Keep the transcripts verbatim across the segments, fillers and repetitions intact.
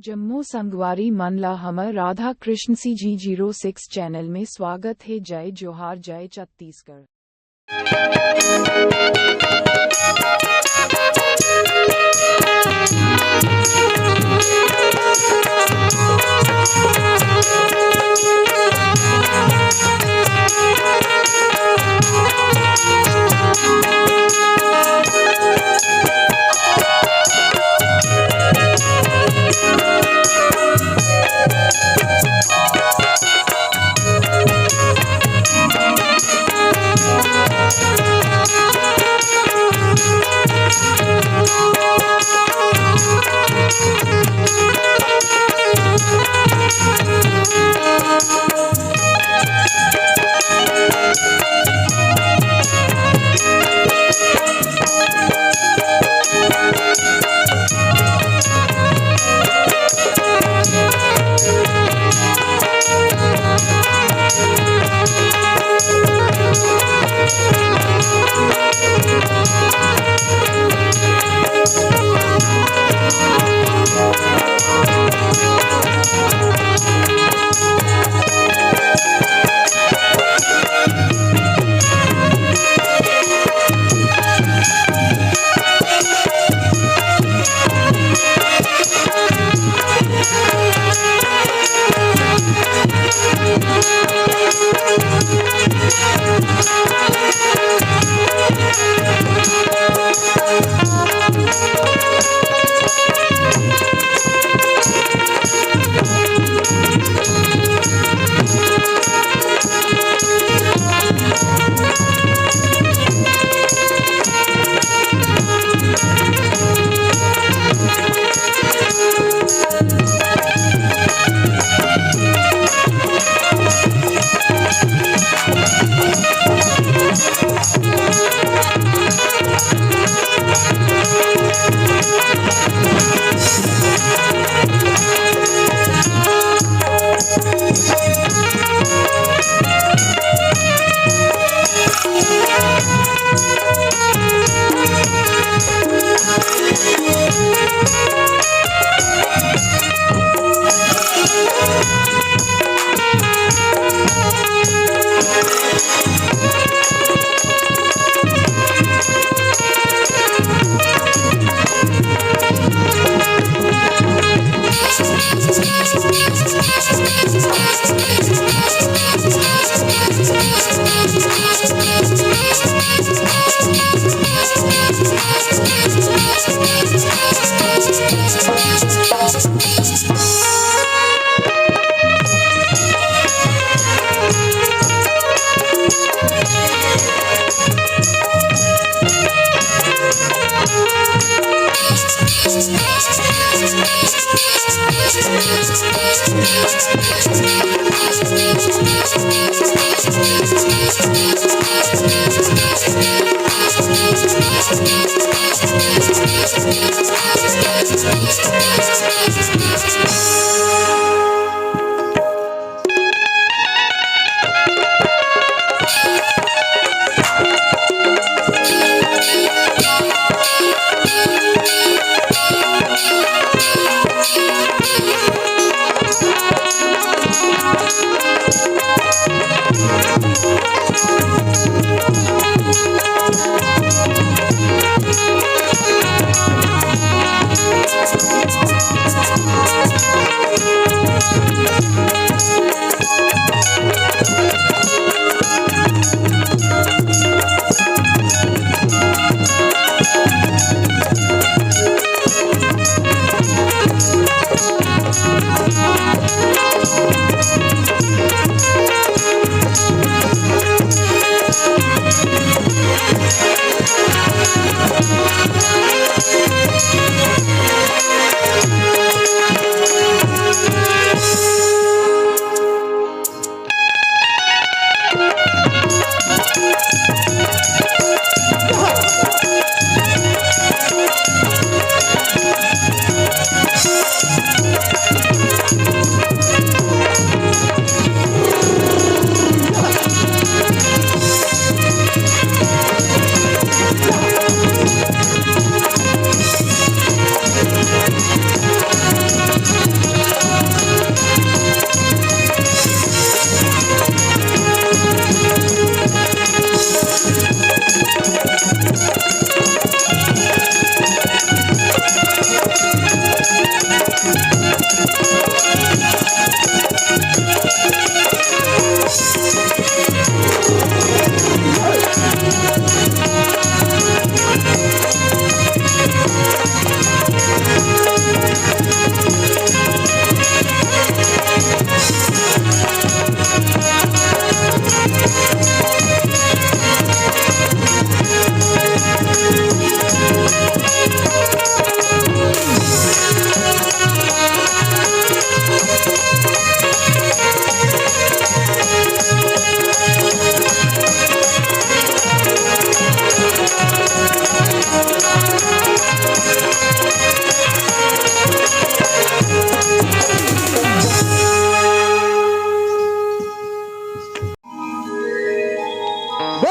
जम्मो संगवारी मन ला हमर Radha Krishna C G zero six channel में स्वागत हे। जय जोहार, जय छत्तीसगढ़।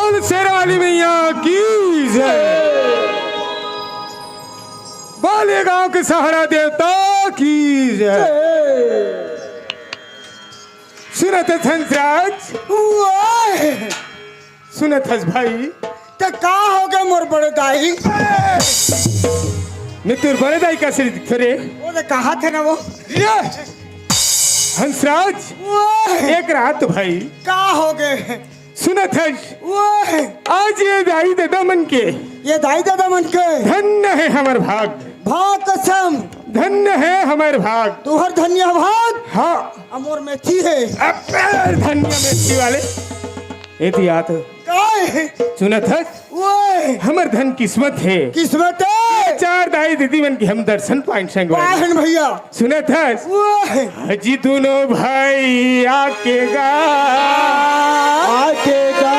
बोल शेर वाली मैया की जय। बोल ये गांव के सहारा देवता की जय। सुनत हस हंसराज? ओए! सुनत हस भाई? त का हो गए मोर बड़े दाई? मैं तोर बड़े दाई कइसे दिखथों रे? वो तो कहा थे ना वो। ये हंसराज, ओए! एक रात भाई। का हो गए? सुनत हस? ओए! आज ये दाई ददा मन के। ये दाई ददा मन के। धन्य हे हमर भाग। भाग कसम। धन्य हे हमर भाग। तुहर धन्य भाग। हाँ। अमोर मेथी हे। अबे धनिया मेथी वाले। एती आत। काय? सुनत हस? ओए! हमर धन किस्मत हे। किस्मत हे। ये चार दाई दीदी मन के हम दर्शन पाइन संगवारी। पाइन भैया। सुनत हस? ओए! हजी दुनों भाई आके गा। आके गा।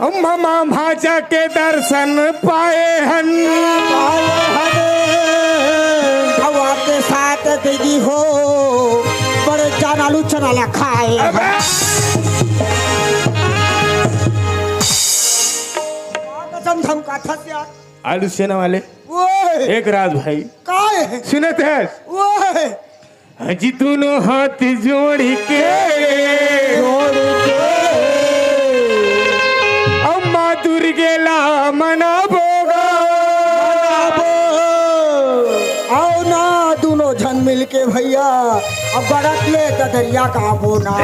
अम्मा माँ भांचा के दर्शन पाए हन। पाए हन। हवा के साथ दीदी हो, बड़े जान आलू चना ला खाए हन। अबे! कसम धमका थस यार। आलू सेना वाले। ओए! एक राज भाई। काय? सुनत हस? ओए! हजी दुनों हाथ जोड़ के। जोड़ के। अम्मा दुर्गे ला मनाबो गा। मनाबो। आओ ना दुनों झन मिलके भैया, अब गड़त ले ददरिया गाबो ना।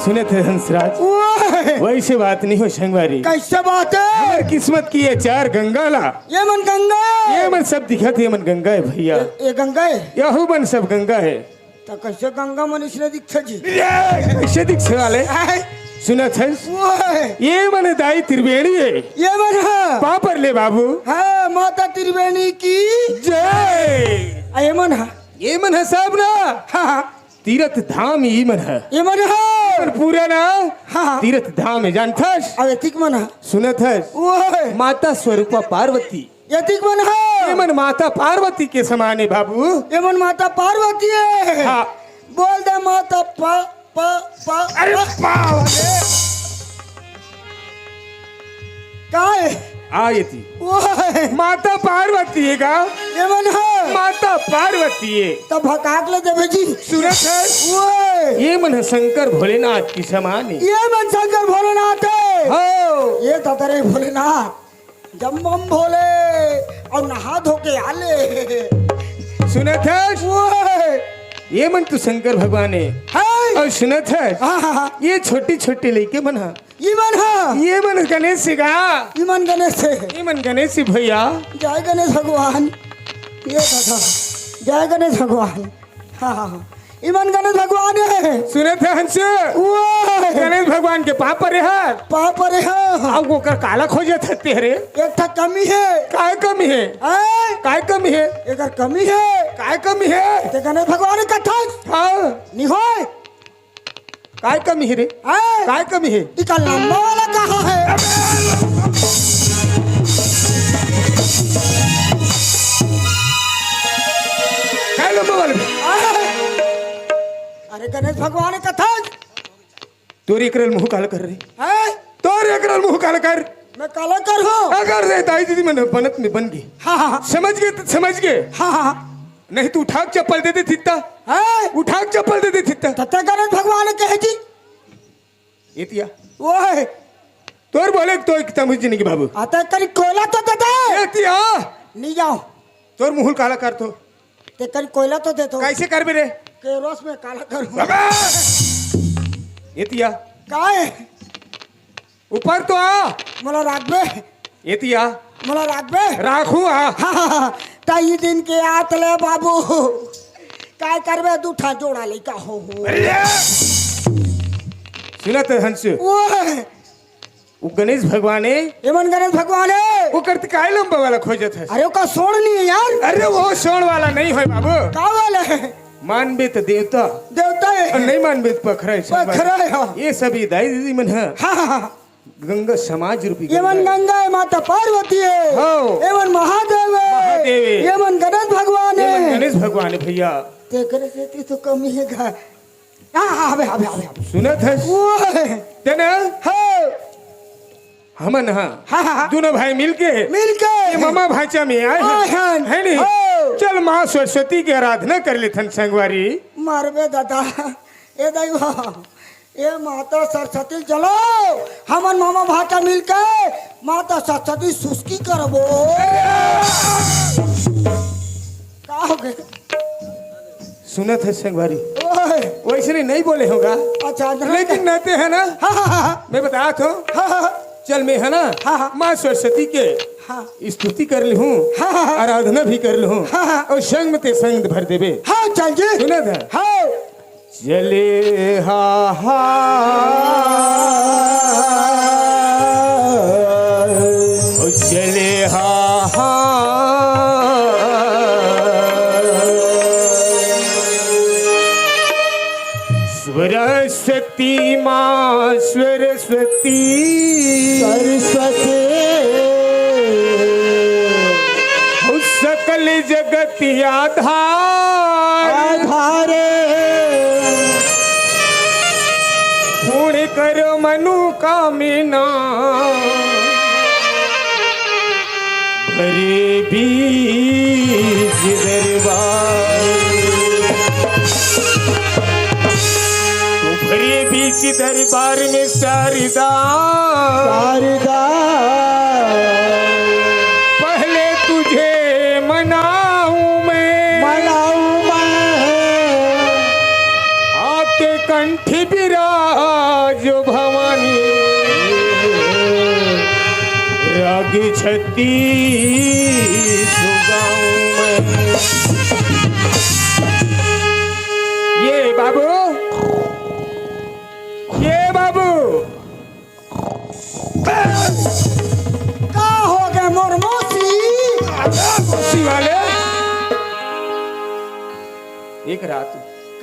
सुनत हस हंसराज? ओए! वैसे बात नहीं हो संगवारी। कैसे बात हे? हमर किस्मत के ये चार गंगा ला। ये मन गंगा हे? ये मन सब दिखत हे, ये मन गंगा हे भैया। ये, ये गंगा हे? यहू मन सब गंगा हे। त कैसे गंगा मन इसने दिखथे जी? ये कैसे दिखथे वाले? आय। सुनत हस? ओए। ये मन दाई त्रिवेणी हे। ये मन ह। पापर ले बाबू। हाँ, माता त्रिवेणी की। जय। आ, ये मन ह। ये मन ह सब ना। हाँ, हाँ। तीरथ धाम ई मन ह। ये मन ह। पर पूरा ना। हाँ, हाँ। तीरथ धाम हे, जानथस? अब एतिक मन ह। सुनत हस? ओए। माता स्वरूपा पार्वती। एतिक मन ह। ये मन माता पार्वती के समान हे बाबू। ये मन माता पार्वती हे। हाँ। बोल दे माता पा, पा, पा, अरे पा। पाव रे। काय? आ एती। ओए। माता पार्वती हे का? ये मन ह। माता पार्वती हे। तब भकाक ले देबे जी। सुनत हस? ओए। ये मन ह शंकर भोलेनाथ के समान हे। ये मन शंकर भोलेनाथ हे। हो। ये ततरे भोलेनाथ। जम्मम भोले अउ नहा धो के आले। सुनत हस? ओए। ये मन तो शंकर भगवान हे। हे। अउ सुनत हस? हाँ, हाँ, हाँ। ये छोटी-छोटी लइके मन ह। ई मन ह। ये मन गणेश हे का? ई मन गणेश हे। ये मन गणेश हे भैया। जय गणेश भगवान। ये दादा। जय गणेश भगवान। हाँ, हाँ, हाँ। इमन गणेश भगवान हे। सुनत हस हंस? ओए। गणेश भगवान के पाँव परे हस। पाँव परे हस। अब ओकर काला खोजत हस तेहरे? एक ठा कमी हे। काय कमी हे? आय? काय कमी हे? एकर कमी हे। काय कमी हे? ते गणेश भगवान के कथस। हाँ। निहोय। काय कमी हे रे? आय? काय कमी हे? इका लंबा वाला कहाँ हे? काय लंबा वाला? आय? अरे गणेश भगवान कथा। तोर एकरे मुँह काला कर रे। हैं? तोर एकरे मुँह काला कर। मैं काला कर हूँ। अगर रे दाई दीदी मन बनत में बन गे। हाँ, हाँ, हाँ। समझ गे त समझ गे। हाँ, हाँ, हाँ। नहीं तो उठा के चप्पल दे दे थित्ता। हैं? उठा के चप्पल दे दे थित्ता। तत्ते गणेश भगवान कहे जी। एतिया। ओए। तोर बोले तो एक तमीज नहीं बाबू। अते करी कोयला तो दे दे। एतिया। नहीं जाओ। तोर मुँह काला कर तो। ते करी कोयला तो दे तो। कैसे करबे रे? केरोस में काला करूँ। अबे! एतिया। काय? ऊपर तो आ। मोला राखबे। एतिया। मोला राखबे। राखू आ। हाँ, हाँ, हाँ। त ई दिन के आत ले बाबू। काय करबे दू ठा जोड़ा लइका हो, हो। अरे! सुनत हंस। ओए। वो गणेश भगवान हे। एमन गणेश भगवान हे। ओकर त काय लंबा वाला खोजत हस? अरे ओका सोंड़ नहीं हे यार। अरे वो सोंड़ वाला नहीं होय बाबू। का वाला हे? मानबे त देवता। देवता हे। अउ नहीं मानबे त पखरा हे सब। पखरा हे, हाँ। ये सब ये दाई दीदी मन ह। हाँ, हाँ, हाँ। गंगा समाज रूपी एमन गंगा हे। गंगा हे, माता पार्वती हे। हाँ। एमन महादेव हे। महादेव हे। एमन गणेश भगवान हे। एमन गणेश भगवान हे भैया। तेकरे सेती तो कमी हे घर। हाँ, हाँ, हवे, हवे, हवे, हवे। सुनत हस? ओए। तेने? हाँ। हमन हा हाँ, हाँ, हाँ। दुनों भाई मिलके मिलके ये ममा भांचा में आए हन। आए हन। है नी? हो। चल माँ सरस्वती के आराधना कर लेथन संगवारी। मरबे दादा, ए दाई हो, ए माता सरस्वती चलो, हमन ममा भांचा मिलके माता सरस्वती सुस्की करबो। का हो गे? सुनत हस संगवारी, ओए। वैसने नहीं बोले होगा, अच्छा, अंदर लेकिन नहीं। नते है ना, हाँ, हाँ, हाँ, हाँ। मैं बतात हूँ। हाँ, हाँ, हाँ। चल मैं है ना, हाँ, हाँ। माँ सरस्वती के हाँ। स्तुति कर लूँ, हाँ, हाँ, हाँ। आराधना भी कर लूँ, हाँ, हाँ। और संग में ते संग भर देबे। हाँ, चल जी। सुनत है? हाँ। चले हा हा, ओ चले हा हा। सरस्वती माँ सरस्वती, सरस्वती। हो सकल जगत आधार। आधार। पूर्ण कर मनोकामना। भरे बीच दरबार। तो भरे बीच दरबार में शारदा। शारदा। पहले तुझे मनाऊं मैं। मनाऊं मैं। आपके कंठ विराज भवानी। राग छत्तीस गाऊं मैं। ये बाबू, ये बाबू। का हो गे मोर मौसी? मौसी वाले। एक रात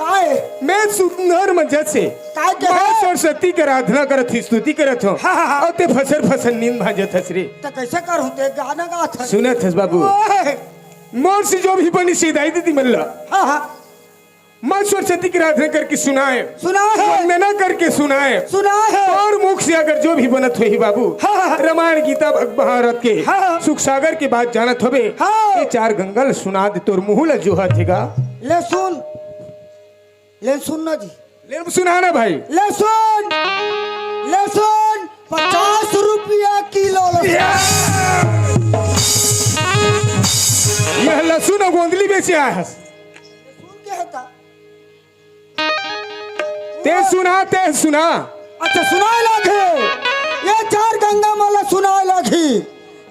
काहे? मैं सुंदर मजा से काय के माँ है? सरस्वती के आराधना करत ही, स्तुति करत हो। हाँ, हाँ, हाँ। अउ ते फसर फसर नींद भांजत हस रे। त कैसे करूँ ते गाना गात हस? सुनत हस बाबू। ओए। मोर से जो भी बनी सीधाई दीदी मन ला। हाँ, हाँ। माँ सरस्वती की आराधना करके सुनाए। सुनाए। वंदना करके सुनाए। सुनाए। और मुख से अगर जो भी बनत होही बाबू। हाँ, हाँ, हाँ। रामायण गीता महाभारत के हाँ, हाँ। सुख सागर के बात जानत होबे। हाँ। ये चार गंगा ल सुना दे, तोर मुँह ल जोहत हे गा। ले सुन। ले सुन ना जी। ले सुना ना भाई। ले सुन। ले सुन। पचास रुपया किलो लहसुन। या! यह लहसुन अउ गोंदली बेचे आए हस। सुन के हता। ते सुना, ते सुना। अच्छा, सुनाए लागे। ये चार गंगा मन ला सुनाए लागे।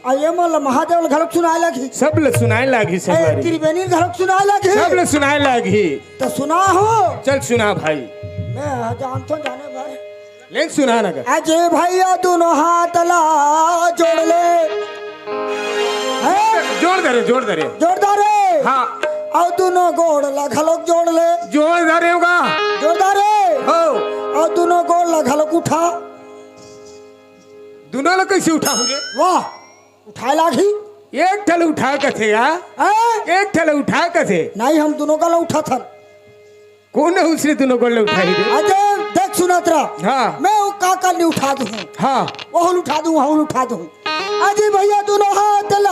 अउ ये मन ला महादेव ला घलोक सुनाए लागे। सब ला सुनाए लागे, सब ए, ला रे। त्रिवेणी ला घलोक सुनाए लागे। सब ला सुनाए लागे। त सुना हो। चल सुना भाई। मैं जानथों जाने भर। ले सुना ना कर। अजय भैया दुनों हाथ ला जोड़ ले। हैं? जोड़ दे रे, जोड़ दे रे। जोड़ दे रे। हाँ। अउ दुनों गोड़ ला घलोक जोड़ ले। जोड़ दे रे होगा। जोड़ दे रे। हो। अउ दुनों गोड़ ला घलोक उठा। दुनों ला कैसे उठाहूँ रे? वाह, उठाए लागही। एक ठल उठा कथे या? हैं? एक ठल उठा कथे। नहीं, हम दुनों का ला उठाथन। कोन उसने दुनों गोड़ ला उठाही रे? अजय, देख सुनत रह। हाँ। मैं वो काका ला उठा दूँ। हाँ। वहुल उठा दूँ, वहुल उठा दूँ। अजय भैया दुनों हाथ ला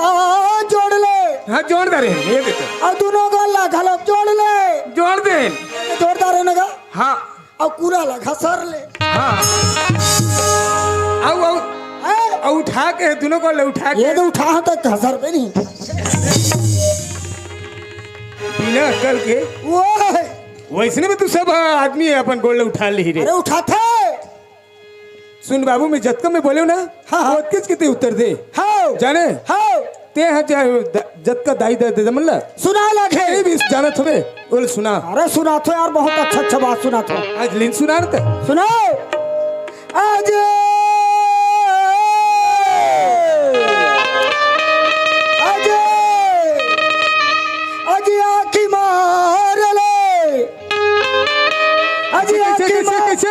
जोड़ ले। हाँ, जोड़ दे रे, ये देखो। अउ दुनों गोड़ ला घलोक जोड़ ले। जोड़ दे। जोड़ दे रे नगा। हाँ। अउ कूरा ला घसर ले। हाँ। अउ, अउ, हैं? अउ उठा के, दुनों गोड़ ला उठा के। ये तो उठा तो घसर पे नहीं। बिना अकल के। वो है। वैसने में तू सब आदमी अपन गोड़ ला उठा लेही रे। अरे उठाथे। सुन बाबू, मैं जतका मैं बोलेंव ना, हाँ, हाँ। ओतकेच के ते उत्तर दे। हाँ। जाने? हाँ। ते ह ज-, द-, जतका दाई ददा मन ला सुनाए लागही। ये भी जानत हवे, ओला सुना। अरे सुनाथों यार, बहुत अच्छा अच्छा बात सुनाथों। आज लीन सुना ना ते। सुनाओ। आज, आज, आज आँखी मार ले। आज कैसे, आँखी कैसे, मार कैसे?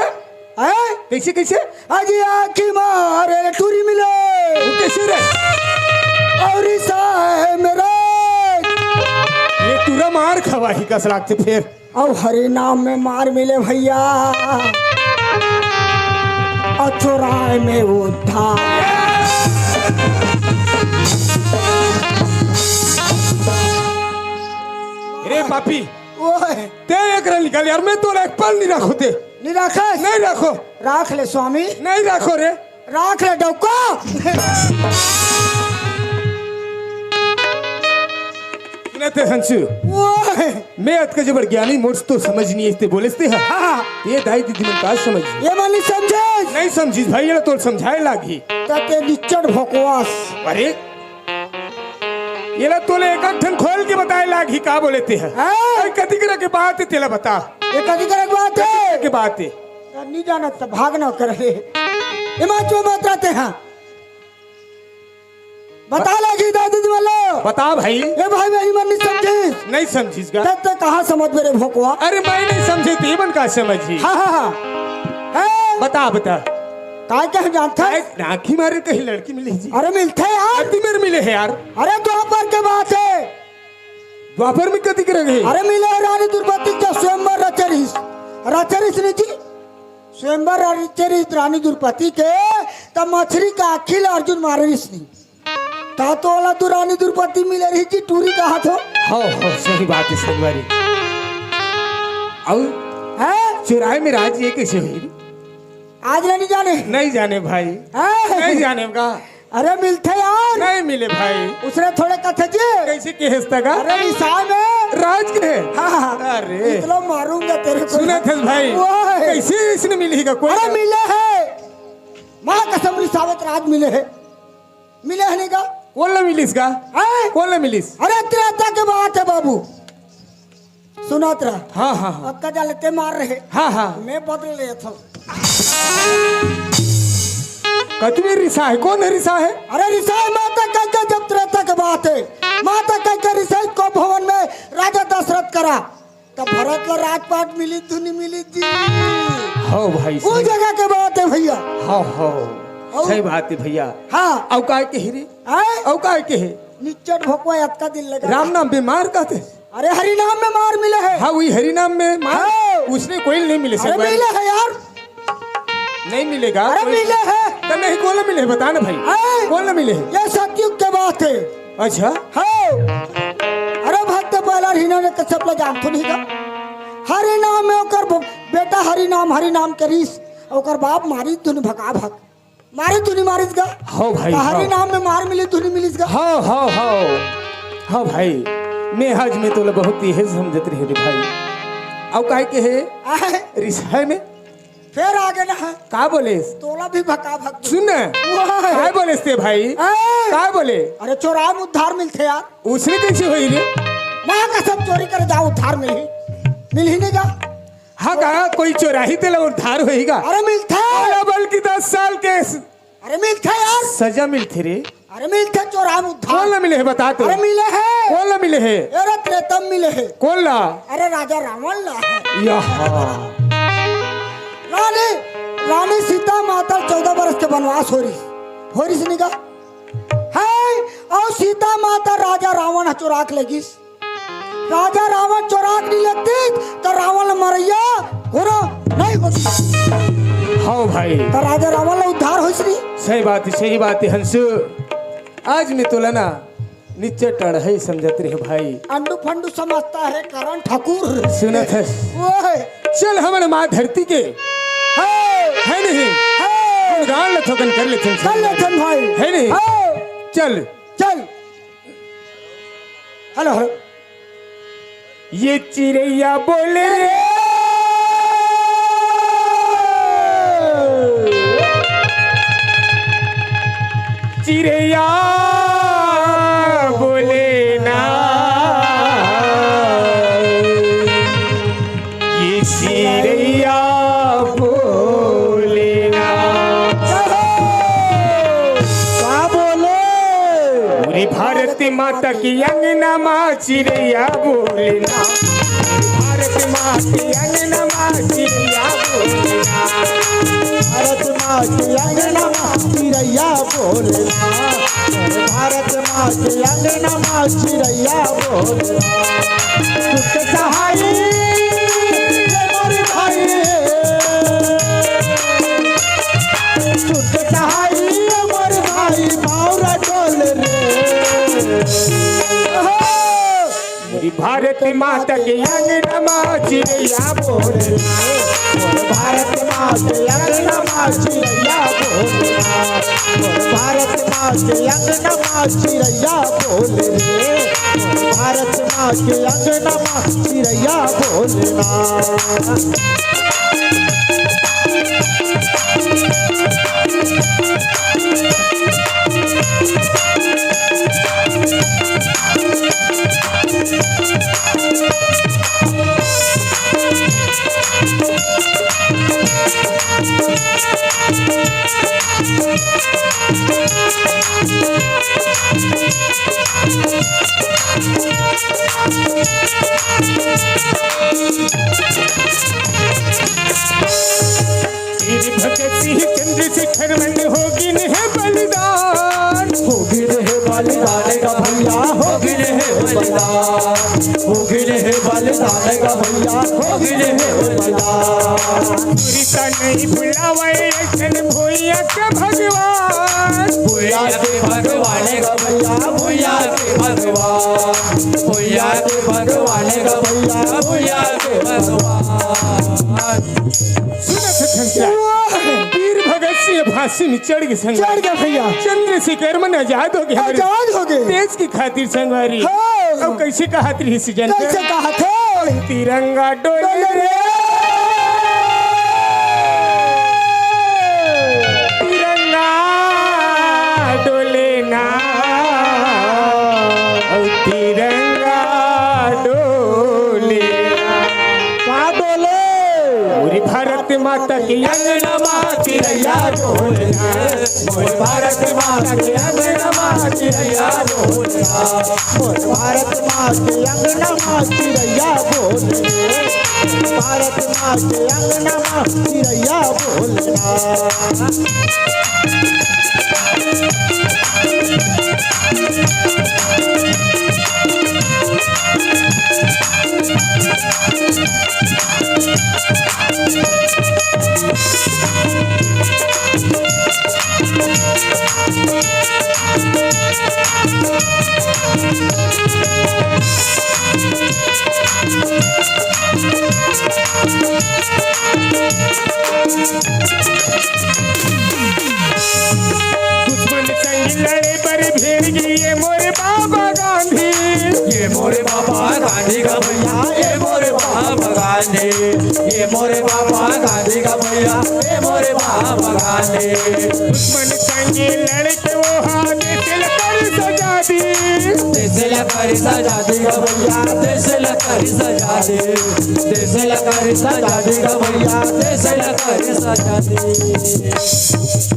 हैं? कैसे, कैसे? आज आँखी मारे टूरी मिले। वो कैसे रे? और साय मेरे। ये टूरा मार खवाही कस लागथे फेर। अउ हरि नाम में मार मिले भइया, अउ चोराय में उद्धार। रे पापी, ओए। ते एकरा निकाल यार, मैं तोला एक पल नहीं रखो ते। नहीं रखस? नहीं रखो। राख ले स्वामी। नहीं रखो रे। राख ले डौका। सुने ते हंसू, ओए। मैं अतका जबर ज्ञानी, मोर तो समझ नहीं आइस ते बोलेस ते हा। हाँ, हाँ। ये दाई दीदी मन का समझ? ये मन नहीं समझे। नहीं समझिस भाई, ये तो समझाए लागी। त ते निच्चट भोकवास। अरे, येला तोले एक ठन खोल के बताए लागी का बोले ते हा। हाँ। अरे कति करा के बात हे तेला बता। ये कति करा के बात हे? कति करा के बात हे? नहीं जानत त भाग ना करे। इमाच में बात रहते हैं। बता लागी दादी जी वाला। बता भाई। ये भाई बहन मन नहीं समझिस। नहीं समझिस गा। तब तक कहाँ समझ मेरे भोकवा? अरे मैं नहीं समझे, ते मन का समझी? हाँ, हाँ, हाँ। हैं? बता, बता। काय कहे जानत हस? अरे नाखी मारे कहीं लड़की मिली जी। अरे मिलथे यार। अति मेर मिले हे यार। अरे द्वापर के बात हे। द्वापर में कति के रंग हे? अरे मिले हे रानी दुर्पति के स्वयंवर रचे रहिस। रचे रहिस नहीं जी। स्वयंवर रचे रहिस रानी दुर्पति के, त मछरी का आँखी ला अर्जुन मारे रहिस नहीं। त तोला तो रानी दुर्पति मिले रहिस जी, टूरी कहा थो। हो, हो, सही बात हे, संगवारी। अउ हैं? चोराय में राज ये कैसे होही? आज नहीं जाने। नहीं जाने भाई। हैं? नहीं जाने का। अरे मिलथे यार। नहीं मिले भाई। उसने थोड़े कथे जी। कैसे के हंसता का? अरे रिसाय में। राज के? हाँ, हाँ। अरे। इतना मारूंगा तेरे को। सुनत हस भाई। ओए। कैसे इसने मिली का कोई? अरे मिले हे। माँ कसम रिसावत राज मिले हे। मिले हे नहीं का? कोन ला मिलिस का? हैं? कोन ला मिलिस? अरे त्रेता के बात हे बाबू। सुनत रह। हाँ, हाँ, हाँ। अक्का जा लेते मार रहे। हाँ, हाँ। मैं बदल लेत हूँ। कतमी रिसा हे, कोन हे रिसा हे? अरे रिसा हे माता कैके, जब त्रेता के बात हे। माता कैके रिसा हे को भवन में राजा दशरथ करा। तब भरत ला राजपाट मिली धुनी मिली जी। हो भाई, वो सही। जगह के बात हे भइया। हो, हो। अउ सही बात हे भइया। हाँ। अउ काय कहे रे? हैं? अउ काय कहे? निच्चट भोकवा अतका दिन लगा। राम नाम बीमार कहते। अरे हरि नाम में मार मिले हे। हाँ, वही हरि नाम में मार। हाँ। उसने कोई नहीं मिले अरे संगवारी। मिले हे यार। नहीं मिलेगा अरे कोई। मिले हे। त नहीं, कोन ला मिले हे बता ना भाई। हैं? कोन ला मिले हे? ये सतयुग के बात हे। अच्छा। हाँ। अरे भक्त प्रहलाद हिरण्यकश्यप ला जानथो नहीं का? हरि नाम में ओकर ब-, बेटा हरि नाम, हरि नाम के रिस, ओकर बाप मारिस धुनी भका भक। मारिस धुनी मारिस गा। हाँ भाई, त हरि हाँ। नाम में मार मिली धुनी मिलिस गा। हाँ, हाँ, हाँ। हाँ भाई, मैं आज मैं तोला बहुत तेज समझत रहे रे भाई। अउ काय कहे? आय। रिसाय में? फेर आगे ना। का बोलेस? तोला भी भका भक। सुन ना। ओए। काय बोलेस ते भाई? आय। का बोले? अरे चोराय में उद्धार मिलथे यार। उसने कैसे होही रे? माँ कसम चोरी करे जाव उद्धार मिलही। मिलही नहीं गा। हाँ का, कोई चोराही तेला उद्धार होही का? अरे मिलथे। अरे बल्कि दस साल के स-, अरे मिलथे यार। सजा मिलथे रे। अरे मिलथे चोराय में उद्धार। कोन ला मिले हे बता तो? अरे मिले हे। कोन ला मिले हे? अरे त्रेता में मिले हे। कोन ला? अरे राजा रावण ला। यहा। रानी, रानी सीता माता चौदह बरस के बनवास हो रहिस, हो रहिस नहीं का? हैं, अउ सीता माता राजा रावण ह चोरा के लेगिस। राजा रावण चोरा के नहीं लेतिस, त रावण ल मरइया घोड़ा नहीं होतिस। हाँ भाई। त राजा रावण ल उद्धार होइस नहीं। सही बात हे, सही बात हे हंसू। आज मैं तोला ना निच्चट अड़हई समझत रहे भाई। अंडू फंडू समझता है करण ठाकुर। सुनत हस? ओए। चल हमन माँ धरती के। हाँ। है नहीं? हाँ। गुणगान ल थोकन कर लेथन। कर लेथन भाई। है नहीं? हाँ। चल। चल। Hello, hello. ये चिरैया बोले रे, चिरैया बोले ना, ये चिरैया बोले ना। का बोले? पूरी भारत माता की अंगना मा चिरैया बोले ना, भारत माँ के अंगना मा चिरैया बोले ना। भारत माँ के अंगना मा चिरैया बोले ना, भारत माँ के अंगना मा चिरैया बोले ना। सुत सहाई रे मोर भाई, सुत सहाई रे मोर भाई, बावरा डोले रे। मोरी भारत माता के अंगना मा चिरैया बोले रे। मोर भारत माँ के अंगना मा चिरैया बोले रे। मोर भारत माँ के अंगना मा चिरैया बोले रे। मोर भारत माँ के अंगना मा चिरैया बोले ना। वीर भगत सिंह चंद्रशेखर मन होगिन हे बलिदान। होगिन हे बलिदान गा भैया, होगिन हे बलिदान। होगिन हे बलिदान गा भैया, होगिन हे बलिदान। दूरी का नहीं भुलावे ऐसन भुइया के भगवान। भुइया के भगवान गा भैया, भुइया के भगवान। भुइया के भगवान गा भैया, भुइया के भगवान। सुनत हथन का? वाह! वीर भगत सिंह फांसी में चढ़ के संगवारी। चढ़ गया भैया। चंद्रशेखर मन आजाद हो गए हमरे आजाद हो गए। देश की खातिर संगवारी। हाँ। अब कैसे कहत रहिस जन? कैसे कहत हे? तिरंगा डोले डोले रे। रे। तिरंगा डोले ना। ओ तिरंगा डोले ना। का डोले? पूरी भारत माता के अंगना मा चिरैया डोले ना। मोर भारत माँ के अंगना मा चिरैया बोले ना। मोर भारत माँ के अंगना मा चिरैया बोले ना। भारत माँ के अंगना मा चिरैया बोले ना। दुश्मन संग लड़े बर भिड़ गे ये मोरे बाबा गांधी। ये मोरे बाबा गांधी का भैया, ये मोरे बाबा गांधी। ये मोरे बाबा गांधी का भैया, ये मोरे बाबा गांधी। दुश्मन संग लड़ के वो हा देश ला करिस आजादी। देश ला करिस आजादी का भैया, देश ला करिस आजादी। देश ला करिस आजादी का भैया, देश ला करिस आजादी।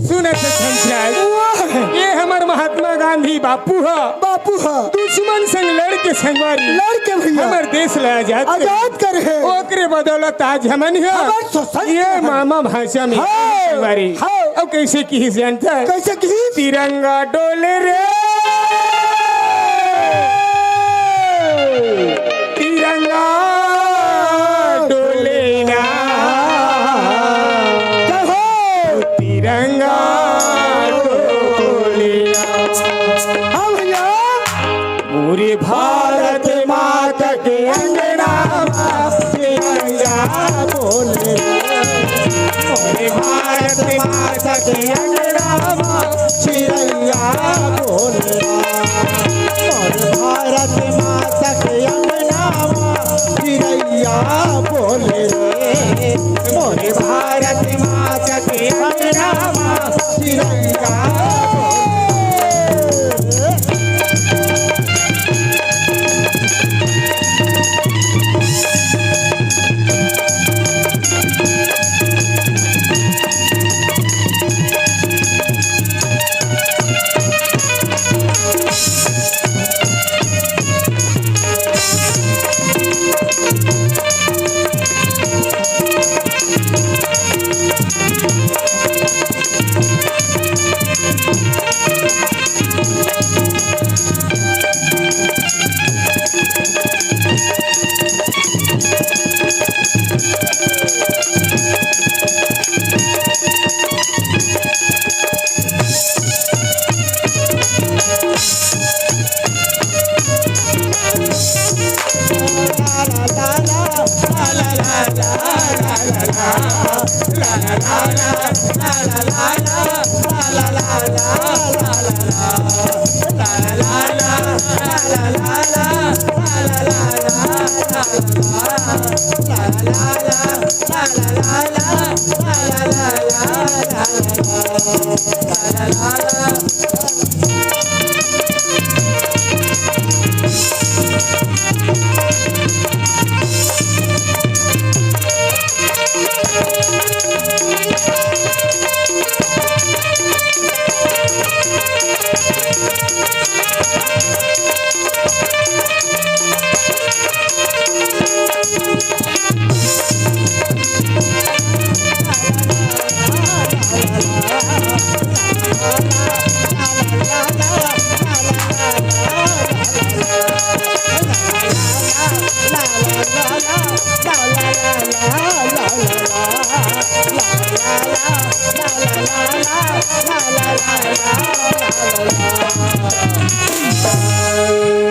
सुनत हथन साहब, वाह! ये हमर महात्मा गांधी बापू ह। बापू ह। दुश्मन संग लड़ के संगवारी। लड़ के भैया। हमर देश ला आजाद करे। आजाद करे हे। ओकरे बदौलत आज हमन ह। हमर स्वतंत्र ये हे। मामा भाषा में हाँ। संगवारी। हाँ। अब कैसे किहिस जानता है? कैसे किहिस? तिरंगा डोले रे। तिरंगा डोले ना। जय हो। तिरंगा डोले ना। हाँ भैया। पूरे भारत माता के अंगना मा चिरैया बोले। पूरे भारत माता के अंगना मा चिरैया बोले। मोर भारत माता के अंगना मा चिरैया बोले रे। मोर भारत माता के अंगना मा चिरैया बोले।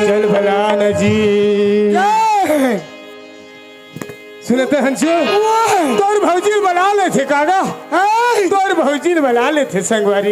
चल भला न जी। जय। सुनत हंसू, वाह। तोर भौजी ल बला लेथे का गा? हाय। तोर भौजी ल बला लेथे संगवारी।